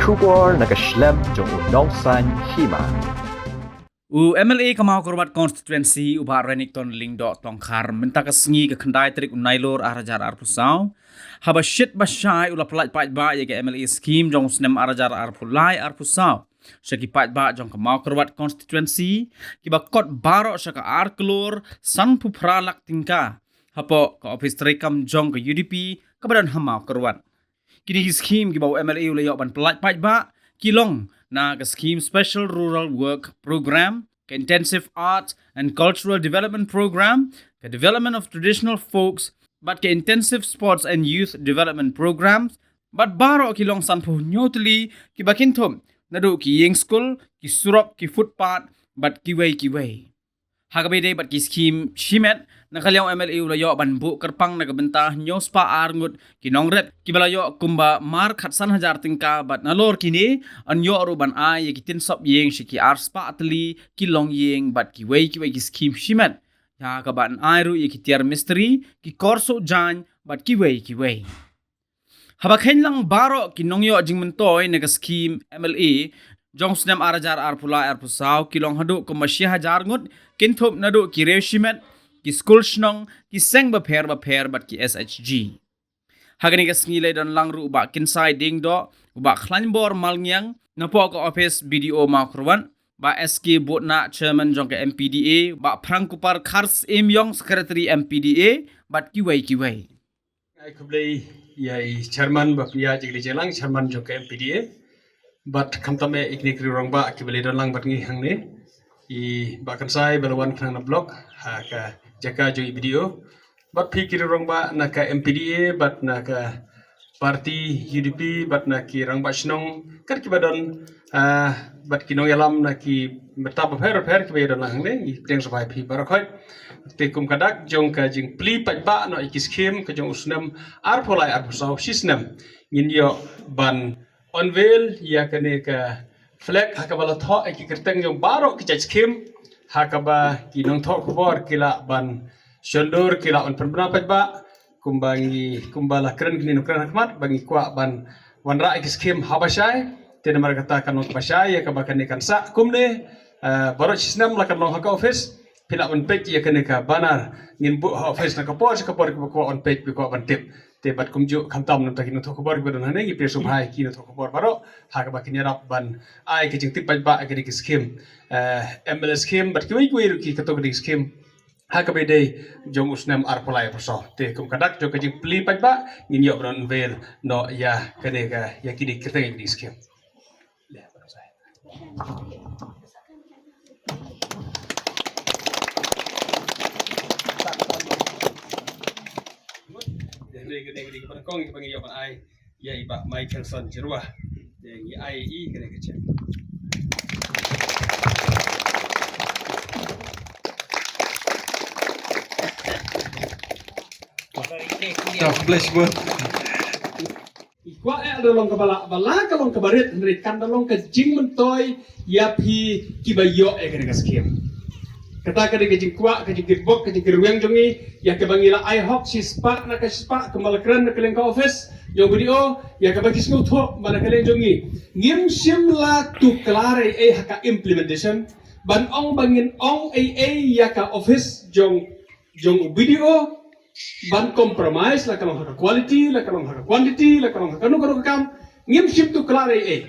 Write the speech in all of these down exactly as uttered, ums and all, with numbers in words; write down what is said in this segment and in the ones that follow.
Khubor na ka shlem jong u Nongsaiñ Hima. U M L A ka Mawkyrwat Constituency, u Bah Renikton Lyngdoh Tongkhar, mynta ka sngi ka khyndai tarik u Nailur ar hajar arphew saw, haba shit ba shai u la pyllait paidbah ïa ka M L A scheme jong u snem ar hajar arphew lai arphew saw sha ki paidbah jong ka Mawkyrwat Constituency, kiba kot baroh sha ka ar klur sanphew phra lak tyngka, hapoh ka ophis treikam jong ka U D P kaba don ha Mawkyrwat. Kine ki scheme kiba u M L A u la ïoh ban pyllait paidbah ki long na ka scheme Special Rural Work Program, ka Intensive Arts and Cultural Development Program, ka Development of Traditional Folks, bad ka Intensive Sports and Youth Development Programs, bad baroh ki long sanphew hynñiew tylli kiba kynthup naduh ki ïing skul, ki surok, ki footpath, bad kiwei kiwei. Ha kaba ïadei bad ki scheme shimet, na ka liang u M L A u la ïoh ban buh kyrpang na ka bynta hynñiew spah ar ngut ki nongrep kiba la ïoh kumba mar khatsan hajar tyngka, bad nalor kine yn ïoh ruh ban ai ïa ki tynsop ïing sha ki ar spah tylli ki longïing bad kiwei kiwei ki scheme shimet, ïa kaba yn ai ruh ïa ki tiar mistri, ki kor suh jaiñ, bad kiwei kiwei. Haba kheiñ lang baroh ki nongïoh jingmyntoi na ka scheme M L A jong u snem ar hajar arphew lai arphew saw ki long haduh kumba shi hajar ngut, kynthup naduh ki riew shimet, ki skul shnong, ki seng bapher bapher bad ki S H G. Ha kane ka sngi la ïadon lang ruh u Bah Kynsai Diengdoh, u Bah Khlaiñbor Malngiang napoh ka ophis B D O Mawkyrwat, Bah S K Botnah, Chairman jong ka M P D A, Bah Phrangkupar Kharsymiong, Secretary M P D A, bad kiwei kiwei. Ai khublei ïa i Chairman Bah Pia Jingli Jinglang, Chairman jong ka M P D A. Bad khamtam eh i kine ki rangbah kiba la ïadon lang bad ngi hangne. I Bah Kynsai ba la wan khnang na block ha ka jaka jong i B D O. Bad phi ki rangbah na ka M P D A, bad na ka party U D P, bad na ki rangbah shnong, kat kiba don, ah, bad ki nongïalam na ki bynta bapher bapher kiba ïadon lang hangne, ngi pdiang sngewbha ïa phi baroh khoit. Te kum ka dak jong ka jingplie paidbah noh ïa ki scheme ka jong u snem arphew lai arphew saw shi snem, ngin ïoh ban unveil ïa kane ka flag ha kaba la thoh ïa ki kyrteng jong baroh ki jait scheme, ha kaba ki nongthoh khubor ki lah ban shondur, ki lah ban pynbna paidbah, kumba ngi, kumba la kren kine nongkren ha khmat, ba ngi kwah ban wanrah ïa ki scheme haba shai. Te namar kata kan long kaba shai ïa kaba kane kan sah kumne, eh, baroh shi snem la kan long ha ka office. Phi lah ban peit ïa kane ka banner, ngin buh ha office na ka por sha ka por, kiba kwah ban peit, kiba kwah ban tip. Te bad kumjuh khamtam namar ki nongthoh khubor kiba don hangne, ngi pdiang sngewbha ïa ki nongthoh khubor baroh ha kaba kin ïarap ban ai ka jingtip paidbah ïa kine ki scheme, eh, M L A scheme bad kiwei kiwei ruh ki katto katne ki scheme ha kaba ïadei jong u snem arphew lai arphew saw. Te kum ka dak jong ka jingplie paidbah, ngin ïoh ban unveil noh ïa kane ka, ïa kine ki kyrteng ïa kine ki scheme. Te hynrei kane ka dei kaba nyngkong kaba ngi ïoh ban ai ïa i Bah Michaelson Jyrwa. Te ngi ai ïa i kane ka cheque. Ka flash mode. Ngi kwah eh da long kaba lah, ba la ka long kaba rit, hynrei kan da long ka jingmyntoi ïa phi kiba ïoh ïa kane ka scheme. Kata ka dei ka jingkwah, ka jingkyrpad, ka jingkyrweng jong ngi, ïa kaba ngi la ai hok shispah na ka shispah, kumba la kren na ka liang ka office jong B D O, ïa kaba ki sngewthuh ba na ka liang jong ngi ngim shym la tuklar ei ei ha ka implementation, ban ong ba ngin ong ei ei ïa ka office jong, jong u B D O, ban compromise, la ka long ha ka quality, la ka long ha ka quantity, la ka long ha kano kano ka kam, ngim shym tuklar ei ei.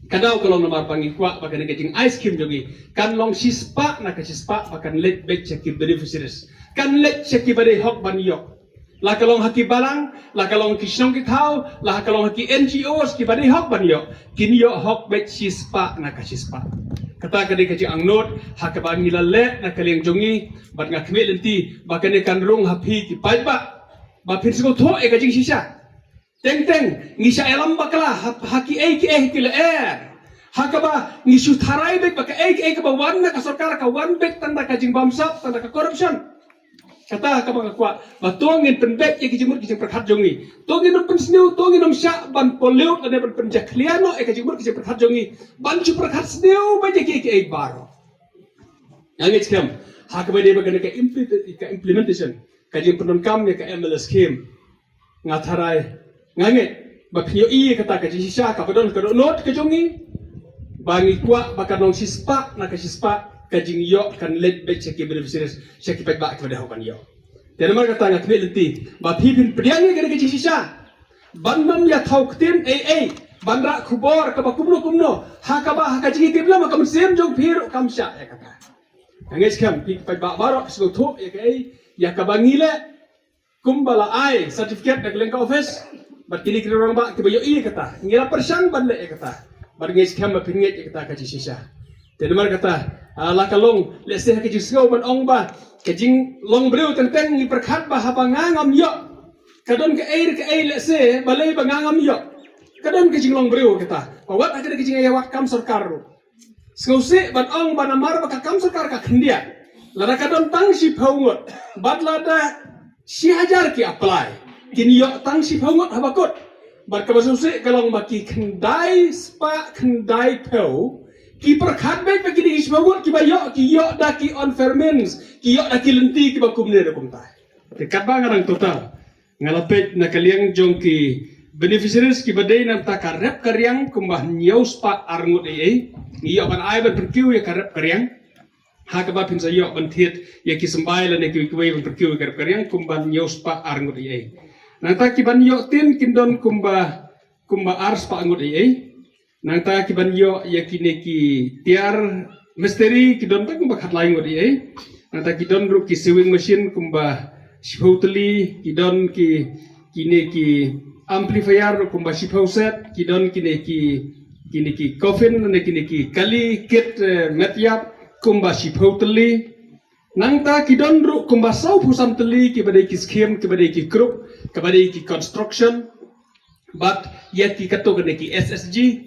Ka daw ka long namar ba ngi kwah ba kane ka jingai scheme jong ngi kan long shispah na ka shispah, ba kan leit beit sha ki beneficiaries, kan leit sha kiba dei hok ban ïoh. La ka long ha ki balang, la ka long ki shnong ki thaw, la ka long ha ki N G Os kiba dei hok ban ïoh, kin ïoh hok beit shispah na ka shispah. Kata ka dei ka jingangnud ha kaba ngi la leh na ka liang jong ngi, bad nga khmih lynti ba kane kan rung ha phi ki paidbah, ba phin sngewthuh ïa ka jingshisha. Teng teng ngi shah ïalam bakla ha, ha kiei kiei ki lyer, ha kaba ngi shu tharai beit ba kaei kaei kaba wan na ka sorkar ka wan beit tang da ka jingbamsap, tang da ka corruption. Kata kaba nga kwah ba to ngin pynbeit ïa ki jingmut ki jingpyrkhat jong ngi. To ngin ym pynsniew, to ngin ym shah ban pollute lane ban pynjakhlia noh ïa ki jingmut ki jingpyrkhat jong ngi, ban shu pyrkhat sniew beit ïa kiei kiei baroh. Nga ngeit skhem ha kaba ïadei bad kane ka implement-, ka implementation, ka jingpyndonkam ïa ka M L A scheme, nga tharai, nga ngeit Ba phin ïohi kata ka jingshisha kaba don ka dohnud ka jong ngi. Ba ngi kwah ba ka nong shispah na ka shispah ka jingïoh kan leit beit sha ki beneficiaries, sha ki paidbah kiba dei hok ban ïoh. Te namar kata nga khmih lynti ba phi phin pdiang ïa kane ka jingshisha. Ban ym ïa thaw ktien ei ei, ban rah khubor kaba kumno kumno, ha kaba ha ka jingïatip lem ha ka mynsiem jong phi ruh kam shah ïa kata. Nga ngeit skhem phi paidbah baroh phi sngewthuh ïa kaei, ïa kaba ngi leh, kumba la ai certificate na ka liang ka office, bad kine ki rangbah kiba ïohi ïa kata, ngi la pyrshang ban leh ïa kata, bad ngeit skhem ba phin ngeit ïa kata ka jingshisha. Te namar kata, ah, la ka long, lehse ha ka jingsngew ban ong ba ka jinglong briew teng teng ngi pyrkhat ba haba nga ngam ïoh, ka don kaei re kaei lehse balei ba nga ngam ïoh. Ka don ka jinglong briew kata. Ba wat ha ka jingai ïa wat kam sorkar ruh. Sngewsih ban ong ba namar ba ka kam sorkar ka khyndiat. Lada ka don tang shiphew ngut, bad lada shi hajar ki apply, kin ïoh tang shiphew ngut haba kut. Bad kaba sngewsih ka long ba ki khyndai spah khyndai phew ki pyrkhat beit ba kine ki shiphew ngut kiba ïoh, ki ïoh da ki unfair means, ki ïoh da ki lynti kiba kumne da kumta. Te katba nga dang total, nga la peit na ka liang jong ki beneficiaries kiba dei na bynta ka rep ka riang kumba hynñiew spah ar ngut ei ei. Ngi ïoh ban ai ban pynkiew ïa ka rep ka riang. Ha kaba phin sa ïoh ban thied ïa ki symbai lane kiwei kiwei ban pynkiew ïa ka rep ka riang kumba hynñiew spah ar ngut ei ei. Nangta ki ban ïoh tin kin don kumba, kumba ar spah ngut ei ei. Nangta ki ban ïoh ïa kine ki tiar mistri ki don tang kumba khatlai ngut ei ei. Nangta ki don ruh ki sewing machine kumba shiphew tylli, ki don ki, kine ki amplifier ruh kumba shiphew set, ki don kine ki, kine ki coffin ne kine ki kali kit, eh, met ïap kumba shiphew tylli. Nangta ki don ruh kumba sawphew san tylli kiba dei ki scheme, kiba dei ki group, kiba dei ki construction, bad ïa ki katto katne ki S S G.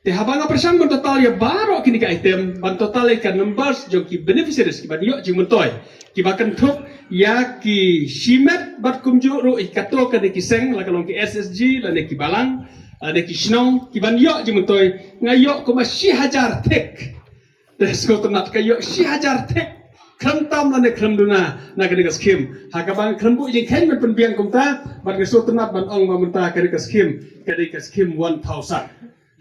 Te haba nga pyrshang ban total ïa baroh kine ki item, ban total ïa ka numbers jong ki beneficiaries kiban ïoh jingmyntoi, kiba kynthup ïa ki shimet bad kumjuh ruh ïa katto katne ki seng, la ka long ki S S G, lane ki balang, lane ki shnong, kiban ïoh jingmyntoi, nga ïoh kumba shi hajar thik. Te sngewtynnat, ka ïoh shi hajar thik. Khlem tam lane khlem duna na kane ka scheme. Ha kaba nga khlem buh jingkheiñ ban pynbiang kumta, bad nga sngewtynnat ban ong ba mynta kane ka scheme ka dei ka scheme one thousand.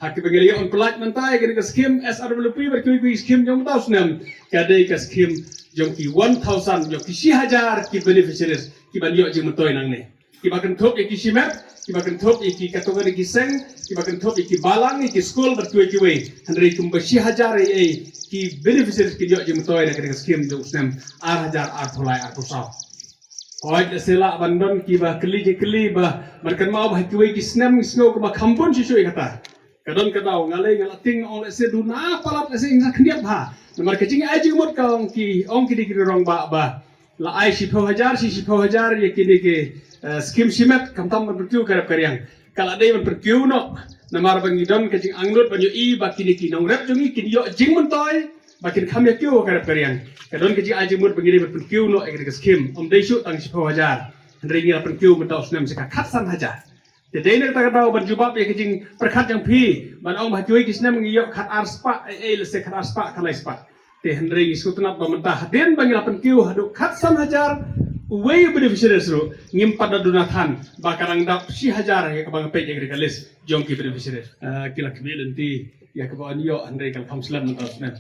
Ha kaba ngi la ïoh ban pyllait mynta ïa kane ka scheme S R W P bad kiwei kiwei scheme jong mynta u snem, ka dei ka scheme jong ki one thousand, jong ki shi hajar ki beneficiaries kiban ïoh jingmyntoi nangne. Kiba kynthup ïa ki shimet, kiba kynthup ïa ki katto katne ki seng, kiba kynthup ïa ki balang, ïa ki skul bad kiwei kiwei. Hynrei kumba shi hajar ei ei ki beneficiaries kin ïoh jingmyntoi na kane ka scheme jong u snem ar hajar arphew lai arphew saw. Hooid, lehse lah ban don kiba kylli jingkylli ba, ban kynmaw ba ha kiwei ki snem ngi sngew kumba kham bun shuh shuh ïa kata. Ka don ka daw, nga lei nga la tieng, ong lehse duna palat lehse ïa nga khyndiat bha. Namar ka jingai jingmut ka ong ki, ong ki dei ki rangbah ba la ai shiphew hajar, shi shiphew hajar ïa kine ki, eh, scheme shimet, khamtam ban pynkiew ka rep ka riang. Ka la dei ban pynkiew noh. Namar ba ngi don ka jingangnud ban ïohi ba kine ki nongrep jong ngi kin ïoh jingmyntoi, ba kin kham ïa kiew ka rep ka riang. Ka don ka jingai jingmut ba ngi dei ban pynkiew noh ïa kane ka scheme. Ym dei shuh tang shiphew hajar. Hynrei ngi la pynkiew mynta u snem sa ka khatsan hajar. Te dei na kata ka daw ban jubab ïa ka jingpyrkhat jong phi, ban ong ba ha kiwei ki snem ngi ïoh khat ar spah, eh, eh, lehse khat ar spah, khat lai spah. Te hynrei ngi sngewtynnat ba mynta hadien ba ngi la pynkiew haduh khatsan hajar, uwei u beneficiaries ruh ngim pat da duna than, ba ka dang dap shi hajar ïa kaba nga peit ïa ka list jong ki beneficiaries. Eh, ki la khmih lynti ïa kaba yn ïoh hynrei ka la kham slem mynta u snem.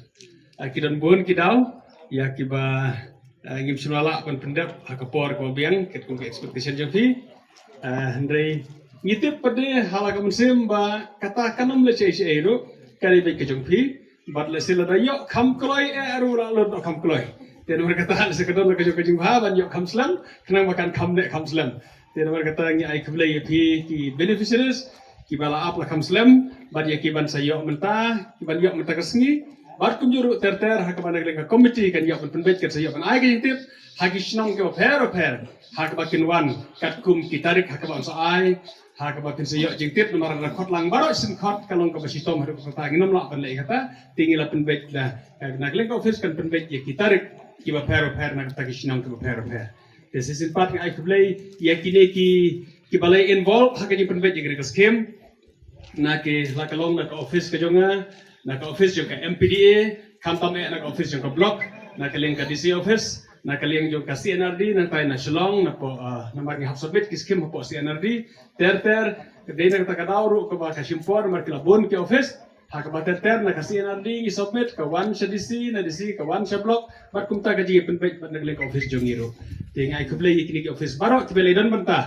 Eh, ki don bun ki daw ïa kiba, eh, ngim shym la lah ban pyndep ha ka por kaba biang katkum ka expectation jong phi. Eh, hynrei ngi tip pat de ha la ka mynsiem ba kata kan ym leh shaei shaei ruh, ka dei beit ka jong phi. Bad lehse lada ïoh kham kloi eh ruh la lut noh kham kloi. Te namar kata lehse ka don la ka jong ka jingbha ban ïoh kham slem, khnang ba kan kham neh kham slem. Te namar kata ngi ai khublei ïa phi ki beneficiaries kiba la ap la kham slem, bad ïa kiban sa ïoh mynta, kiban ïoh mynta ka sngi. Bad kumjuh ruh ter ter ha kaba na ka liang ka committee kan ïoh ban pynbeit, kan sa ïoh ban ai ka jingtip ha ki shnong kiba pher pher ha kaba kin wan katkum ki tarik ha kaba yn sa ai, ha kaba kin sa ïoh jingtip. Namar na khot lang baroh shin khot ka long kaba shitom haduh kata, ngin ym lah ban leh kata. Te ngi la pynbeit da, na ka liang ka office kan pynbeit ïa ki tarik kiba pher pher na kata ki shnong kiba pher pher. Te shisien pat nga ai khublei ïa kine ki, kiba la involve ha ka jingpynbeit ïa kane ka scheme. Na ki la ka long na ka office ka jong nga, na ka office jong ka M P D A, khamtam eh na ka office jong ka block, na ka liang ka D C office, na ka liang jong ka C N R D, nangta na Shillong, na po, ah, namar ngi hap submit ki scheme hapoh C N R D, ter ter, Dei na kata ka daw ruh kaba ka shim por namar ki la bun ki office. Ha kaba ter ter na ka C and RD ngi submit, ka wan sha DC, na DC ka wan sha block, bad kumta ka jingpynbeit bad na ka liang ka office jong ngi ruh. Te nga ai khublei ïa kine ki office baroh kiba la don mynta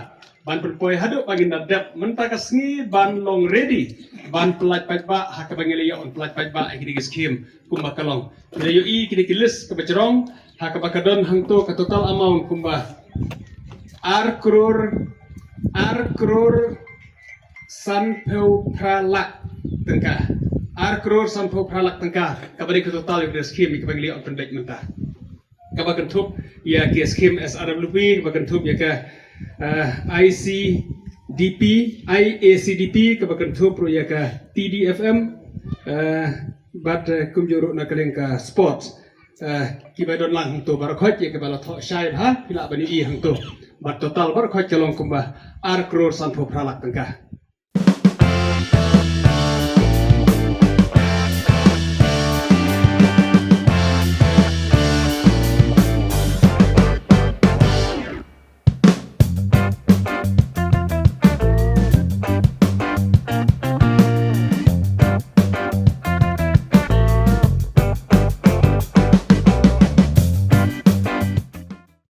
ban pynpoi haduh ba ngin da dep mynta ka sngi ban long ready ban pyllait paidbah ha kaba ngi la ïoh ban pyllait paidbah ïa kine ki scheme kumba ka long. Te ïohi kine ki list kaba jrong ha kaba ka don hangto ka total amount kumba ar klur, ar klur sanphew phra lak tyngka. Ar klur sanphew phra lak tyngka kaba dei ka total ïa ka scheme kaba ngi la ïoh ban pynbeit mynta. Kaba kynthup ïa ki scheme SRWP, kaba kynthup ïa ka, eh, ICDP, IACDP, kaba kynthup ruh ïa ka TDFM, eh, bad, eh, kumjuh ruh na ka liang ka sports. Eh, kiba don lang hangto baroh khoit ïa kaba la thoh shai bha, phi lah ban ïohi hangto. Bad total baroh khoit ka long kumba ar klur sanphew phra lak tyngka.